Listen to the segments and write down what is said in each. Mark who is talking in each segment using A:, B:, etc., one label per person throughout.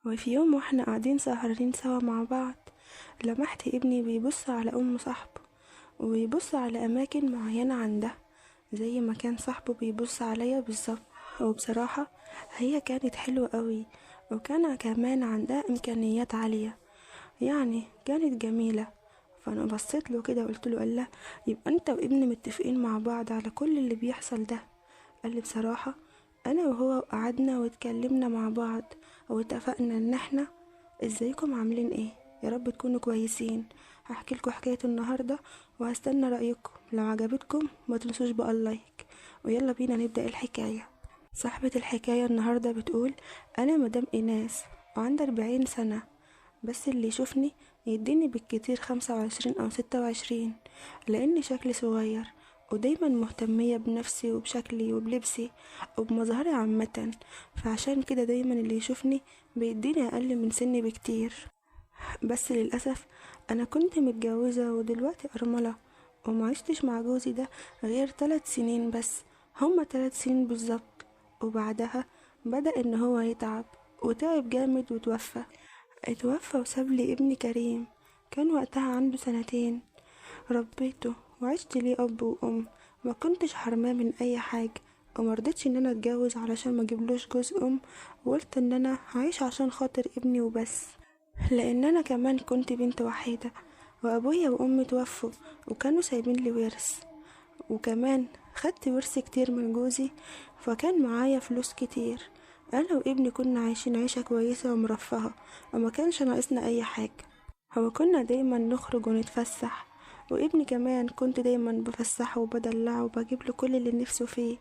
A: وفي يوم واحنا قاعدين سهرانين سوا مع بعض، لمحت ابني بيبص على أم صاحبه وبيبص على أماكن معينة عندها زي ما كان صاحبه بيبص عليا بالظبط. وبصراحة هي كانت حلوة قوي، وكان كمان عندها إمكانيات عالية، يعني كانت جميلة. فأنا بصيت له كده وقلت له الله، يبقى أنت وابني متفقين مع بعض على كل اللي بيحصل ده؟ قال لي بصراحة أنا وهو قعدنا واتكلمنا مع بعض واتفقنا إن احنا ازيكم عاملين ايه، يا رب تكونوا كويسين. هحكي لكم حكاية النهاردة وهستنى رأيكم، لو عجبتكم ما تنسوش بقى اللايك، ويلا بينا نبدأ الحكاية. صاحبة الحكاية النهاردة بتقول أنا مدام إيناس وعندي 40 سنة، بس اللي يشوفني يديني بالكتير 25 أو 26، لأن شكلي صغير ودايما مهتمية بنفسي وبشكلي وبلبسي وبمظهري عامة، فعشان كده دايما اللي يشوفني بيديني أقل من سني بكتير. بس للأسف أنا كنت متجوزة ودلوقتي أرملة، ومعشتش مع جوزي ده غير 3 سنين بس، هما 3 سنين بالظبط. وبعدها بدأ إن هو يتعب، وتعب جامد وتوفى. اتوفى وساب لي ابني كريم، كان وقتها عنده 2 سنين. ربيته وعشت ليه أب وأم، ما كنتش حرماه من أي حاجة، ومرضتش إن أنا أتجوز علشان ما أجيبلوش جوز أم، وقلت إن أنا هعيش عشان خاطر ابني وبس، لأن أنا كمان كنت بنت وحيدة، وأبويا وأمي توفوا وكانوا سايبين لي ورث، وكمان خدت ورث كتير من جوزي، فكان معايا فلوس كتير. أنا وابني كنا عايشين عيشة كويسة ومرفهة، وما كانش ناقصنا أي حاجة. هو كنا دايما نخرج ونتفسح، وابني كمان كنت دايما بفسحه وبدلعه وبجيب له كل اللي نفسه فيه،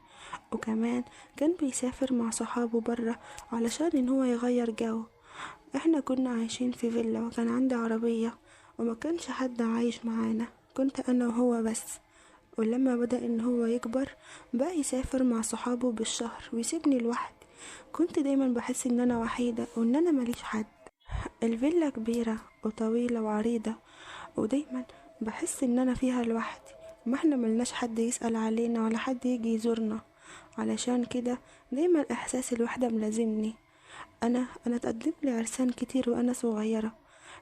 A: وكمان كان بيسافر مع صحابه برا علشان ان هو يغير جو. احنا كنا عايشين في فيلا، وكان عندي عربية، وما كانش حد عايش معانا، كنت انا وهو بس. ولما بدأ ان هو يكبر بقى يسافر مع صحابه بالشهر ويسيبني لوحدي. كنت دايما بحس ان انا وحيدة وان انا ماليش حد. الفيلا كبيرة وطويلة وعريضة، ودايما بحس ان انا فيها لوحدي، ما احنا ملناش حد يسأل علينا ولا حد يجي يزورنا، علشان كده دايما احساس الوحدة ملازمني. انا اتقدمت لعرسان كتير وانا صغيرة،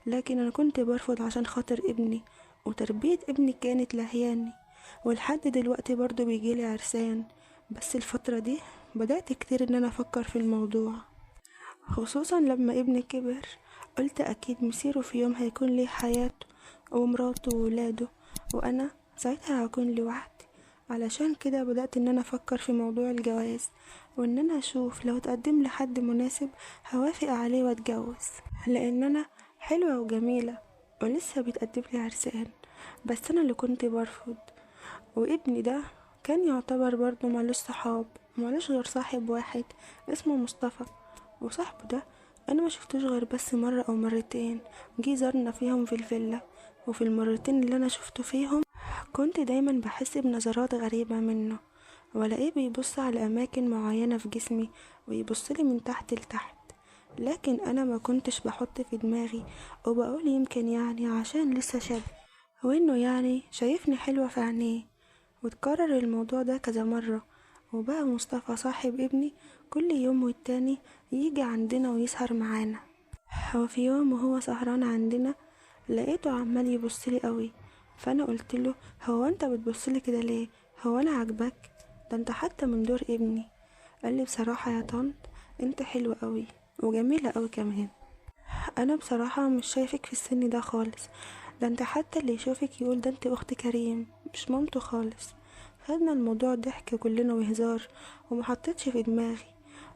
A: لكن انا كنت برفض عشان خاطر ابني، وتربية ابني كانت لهياني. ولحد دلوقتي برضو بيجيلي عرسان، بس الفترة دي بدأت كتير ان انا افكر في الموضوع، خصوصا لما ابني كبر. قلت اكيد مصيره في يوم هيكون ليه حياته ومراته وولاده، وانا ساعتها هكون لوحدي. علشان كده بدأت ان انا افكر في موضوع الجواز، وان انا اشوف لو اتقدم لحد مناسب هوافق عليه واتجوز، لان انا حلوة وجميلة ولسه بيتقدم لي عرسان، بس انا اللي كنت برفض. وابني ده كان يعتبر برضه مالوش صحاب، مالوش غير صاحب واحد اسمه مصطفى، وصاحبه ده انا ما شفتوش غير بس مرة او مرتين جه زارنا فيهم في الفيلا. وفي المرتين اللي انا شفته فيهم كنت دايما بحس بنظرات غريبة منه، ولاقيه بيبص على اماكن معينة في جسمي ويبص لي من تحت لتحت، لكن انا ما كنتش بحط في دماغي وبقول يمكن يعني عشان لسه شاب، وانه يعني شايفني حلوة في عينيه. وتكرر الموضوع ده كذا مرة، وبقى مصطفى صاحب ابني كل يوم والتاني يجي عندنا ويسهر معانا. وفي يوم وهو سهران عندنا لقيته عمال يبصلي قوي، فانا قلت له هو انت بتبصلي كده ليه؟ هو انا عاجبك؟ ده انت حتى من دور ابني. قال لي بصراحة يا طنط انت حلوة قوي وجميلة قوي كمان، انا بصراحة مش شايفك في السن ده خالص، ده انت حتى اللي يشوفك يقول ده انت اخت كريم مش مامته خالص. خدنا الموضوع ضحك كلنا وهزار، وما حطيتش في دماغي.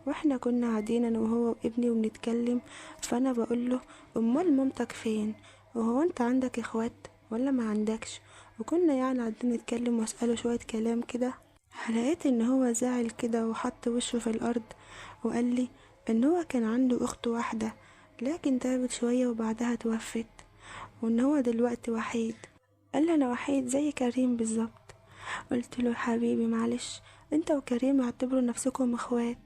A: واحنا كنا قاعدين انا وهو وابني وبنتكلم، فانا بقول له امال مامتك فين؟ وهو انت عندك اخوات ولا ما عندكش؟ وكنا يعني قاعدين نتكلم واساله شويه كلام كده، لقيت ان هو زعل كده وحط وشه في الارض، وقال لي ان هو كان عنده اخت واحده لكن تعبت شويه وبعدها توفت، وان هو دلوقتي وحيد. قال لي انا وحيد زي كريم بالظبط. قلت له حبيبي معلش، انت وكريم اعتبروا نفسكم اخوات.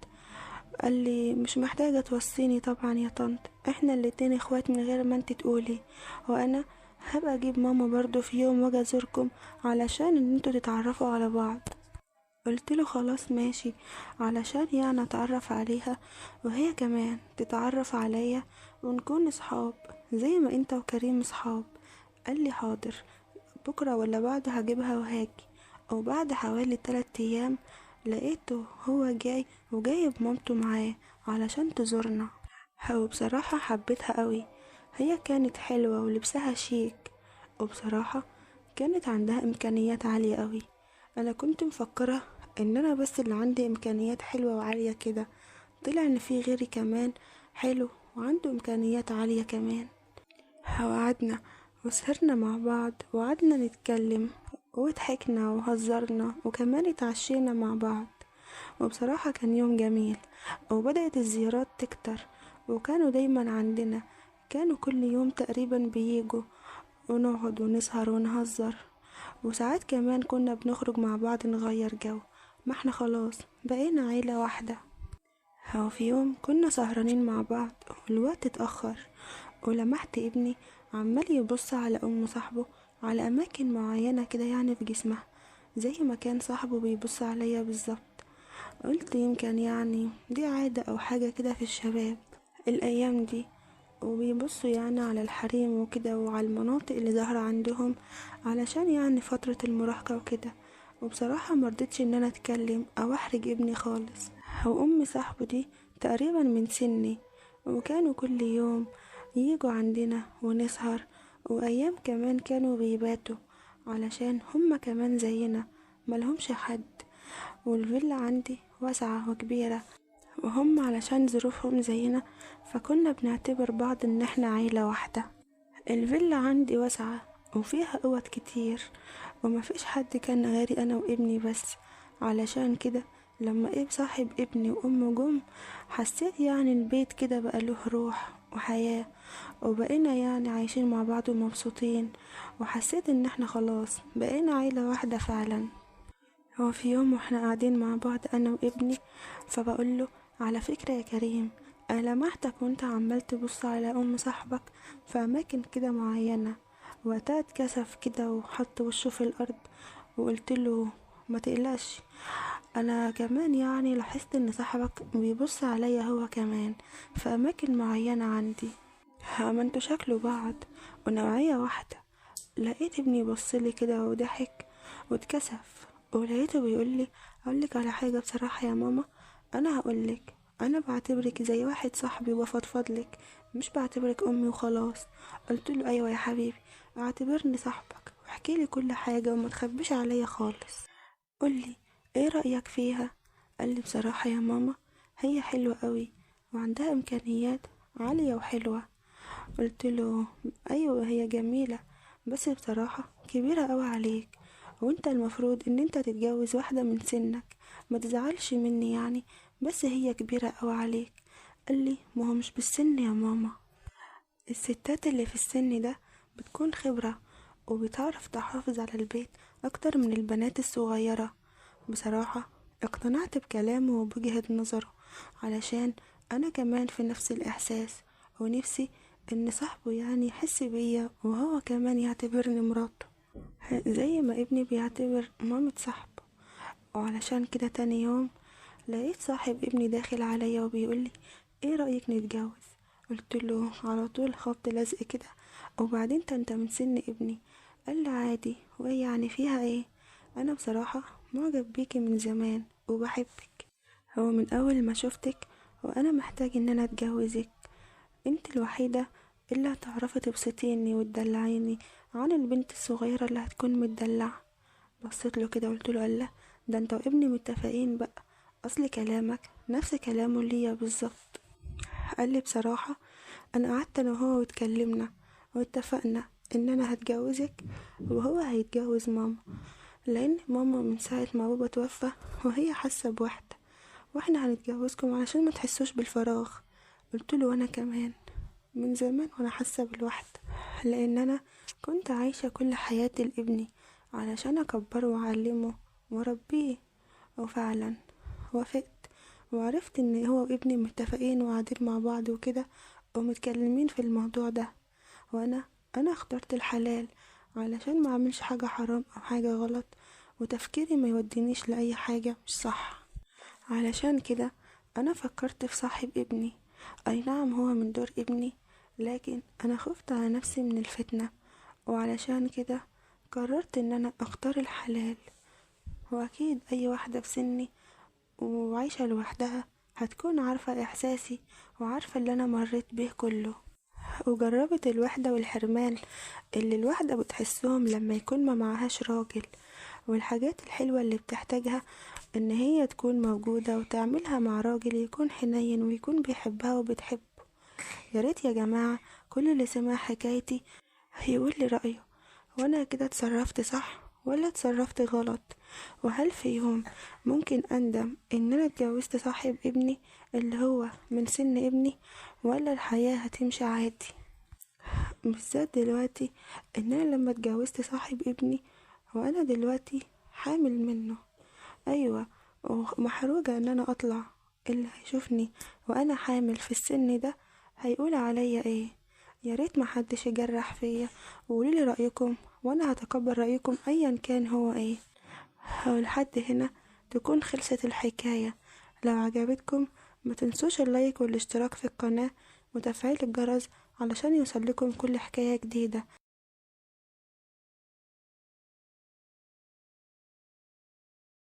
A: قال لي مش محتاجة توصيني طبعا يا طنط، احنا الاتنين اخوات من غير ما انت تقولي، وانا هبقى اجيب ماما برضو في يوم واجي ازوركم علشان ان انتوا تتعرفوا على بعض. قلت له خلاص ماشي، علشان يعني اتعرف عليها وهي كمان تتعرف عليا ونكون اصحاب زي ما انت وكريم اصحاب. قال لي حاضر، بكرة ولا بعده هجيبها وهاجي. وبعد حوالي 3 ايام لقيته هو جاي وجايب مامته معاه علشان تزورنا. وبصراحة حبيتها قوي، هي كانت حلوة ولبسها شيك، وبصراحة كانت عندها امكانيات عالية قوي. انا كنت مفكرة ان انا بس اللي عندي امكانيات حلوة وعالية كده، طلع ان في غيري كمان حلو وعنده امكانيات عالية كمان. وقعدنا وسهرنا مع بعض وقعدنا نتكلم وضحكنا وهزرنا وكمان اتعشينا مع بعض، وبصراحة كان يوم جميل. وبدأت الزيارات تكتر، وكانوا دايما عندنا، كانوا كل يوم تقريبا بييجوا ونقعد ونسهر ونهزر، وساعات كمان كنا بنخرج مع بعض نغير جو، ما احنا خلاص بقينا عيلة واحدة. وفي يوم كنا سهرانين مع بعض والوقت اتأخر، ولمحت ابني عمال يبص على أم صاحبه على أماكن معينة كده يعني في جسمها، زي ما كان صاحبه بيبص عليا بالظبط. قلت يمكن يعني دي عادة أو حاجة كده في الشباب الأيام دي، وبيبصوا يعني على الحريم وكده وعلى المناطق اللي ظاهرة عندهم علشان يعني فترة المراهقة وكده. وبصراحة مرضتش ان انا اتكلم او احرج ابني خالص. وام صاحبه دي تقريبا من سني، وكانوا كل يوم ييجوا عندنا ونسهر، وايام كمان كانوا بيباتوا علشان هما كمان زينا ملهمش حد، والفيلا عندي واسعة وكبيرة، وهم علشان ظروفهم زينا فكنا بنعتبر بعض ان احنا عيلة واحدة. الفيلا عندي واسعة وفيها اوض كتير، ومفيش حد كان غيري انا وابني بس. علشان كده لما ايه صاحب ابني وامه جم، حسيت يعني البيت كده بقى له روح وحياة، وبقينا يعني عايشين مع بعض ومبسوطين، وحسيت ان احنا خلاص بقينا عيلة واحدة فعلا. هو في يوم واحنا قاعدين مع بعض انا وابني، فبقوله على فكرة يا كريم، انا لمحتك وانت عمال تبص على ام صاحبك في اماكن كده معينة. وقتها اتكسف كده وحط وشه في الارض، وقلت له ما تقلقش، انا كمان يعني لاحظت ان صاحبك بيبص عليا هو كمان في اماكن معينة عندي، ما انتوا شكلوا بعض ونوعية واحدة. لقيت ابني بصلي كده وضحك واتكسف، ولقيته بيقولي اقولك على حاجة بصراحة يا ماما، انا هقولك انا بعتبرك زي واحد صاحبي وبفضفضلك، مش بعتبرك امي وخلاص. قلت له ايوه يا حبيبي، اعتبرني صاحبك واحكي لي كل حاجة وما تخبيش عليا خالص، قولي ايه رأيك فيها. قال لي بصراحة يا ماما هي حلوة قوي وعندها امكانيات عالية وحلوة. قلت له ايوه هي جميلة، بس بصراحة كبيرة قوي عليك، وانت المفروض ان انت تتجوز واحدة من سنك، ما تزعلش مني يعني، بس هي كبيرة قوي عليك. قال لي ما هو مش بالسن يا ماما، الستات اللي في السن ده بتكون خبرة وبتعرف تحافظ على البيت اكتر من البنات الصغيرة. بصراحة اقتنعت بكلامه وبوجهة نظره، علشان انا كمان في نفس الاحساس، ونفسي ان صاحبه يعني يحس بيا وهو كمان يعتبرني مراته زي ما ابني بيعتبر مامة صاحبه. وعلشان كده تاني يوم لقيت صاحب ابني داخل عليا وبيقولي ايه رأيك نتجوز. قلت له على طول خبط لزق كده، وبعدين انت من سن ابني. قال لي عادي، وايه يعني فيها ايه، انا بصراحة معجب بيكي من زمان وبحبك، هو من اول ما شفتك وانا محتاج ان انا اتجوزك، انت الوحيدة اللي هتعرفي تبسطيني وتدلعيني عن البنت الصغيرة اللي هتكون متدلعة. بصيت له كده قلت له الله، ده انت وابني متفقين بقى، اصل كلامك نفس كلامه ليا بالظبط. قال لي بصراحة انا قعدت انا وهو واتكلمنا واتفقنا ان انا هتجوزك وهو هيتجوز ماما، لان ماما من ساعة ما بابا توفى وهي حاسة بوحدة، واحنا هنتجوزكم علشان ما تحسوش بالفراغ. قلت له وانا كمان من زمان وانا حاسة بالوحدة، لان انا كنت عايشة كل حياتي لابني علشان اكبره واعلمه واربيه. وفعلا وافقت، وعرفت ان هو وابني متفقين وقاعدين مع بعض وكده ومتكلمين في الموضوع ده، وانا اخترت الحلال علشان ما اعملش حاجة حرام او حاجة غلط، وتفكيري ما يودينيش لأي حاجة مش صح. علشان كده أنا فكرت في صاحب ابني، أي نعم هو من دور ابني، لكن أنا خفت على نفسي من الفتنة، وعلشان كده قررت إن أنا أختار الحلال. وأكيد أي واحدة في سني وعايشة لوحدها هتكون عارفة إحساسي وعارفة اللي أنا مريت به كله، وجربت الوحدة والحرمان اللي الواحدة بتحسهم لما يكون ما معهاش راجل، والحاجات الحلوة اللي بتحتاجها ان هي تكون موجودة وتعملها مع راجل يكون حنين ويكون بيحبها وبتحبه. ياريت يا جماعة كل اللي سمع حكايتي هيقول لي رأيه، وانا كده اتصرفت صح ولا اتصرفت غلط؟ وهل في يوم ممكن اندم ان انا اتجوزت صاحب ابني اللي هو من سن ابني، ولا الحياة هتمشي عادي؟ بالذات دلوقتي ان انا لما اتجوزت صاحب ابني وانا دلوقتي حامل منه، ايوه، ومحروجة ان انا اطلع، اللي هيشوفني وانا حامل في السن ده هيقول عليا ايه؟ ياريت محدش يجرح فيا، وقولولي رأيكم وانا هتقبل رأيكم ايا كان هو ايه. ولحد هنا تكون خلصت الحكاية. لو عجبتكم ما تنسوش اللايك والاشتراك في القناة وتفعيل الجرس علشان يوصل لكم كل حكاية جديدة.